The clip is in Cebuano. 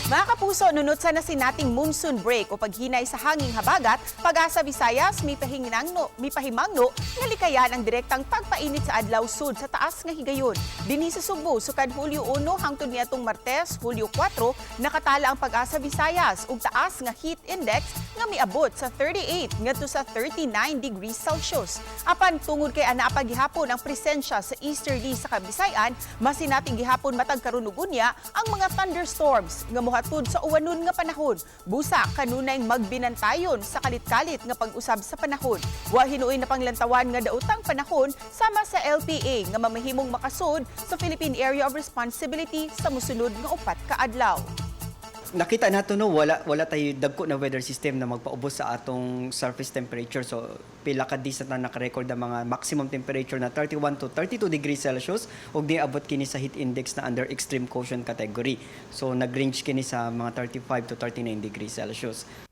Mga kapuso, nunot sa nasinating monsoon break o paghinay sa hanging habagat, Pag-asa Visayas may pahimangno nga likayan ang direktang pagpainit sa adlaw sud sa taas nga higayon. Dinhi sa Sugbo, sukad Hulyo 1 hangtod niadtong Martes, Hulyo 4, nakatala ang Pag-asa Visayas og taas nga heat index nga miabot sa 38 ngadto sa 39 degrees Celsius. Apan tungod kay anaa pa gihapon ang presensya sa easterly sa Kabisayan, masinati gihapon matag karon ug unya ang mga thunderstorms nga mohatod sa uwanon nga panahon. Busa kanunay magbinantayon sa kalit-kalit nga pag-usab sa panahon. Wa hinuoy na panglantawan nga daotang panahon sama sa LPA nga mamahimong makasud sa Philippine Area of Responsibility sa mosunod nga 4 ka adlaw. Nakita nato, no, wala tayo dagko na weather system na magpaubos sa atong surface temperature. So pila ka days na naka-record ang mga maximum temperature na 31 to 32 degrees Celsius ug di abot kini sa heat index na under extreme caution category. So nag-range kini sa mga 35 to 39 degrees Celsius.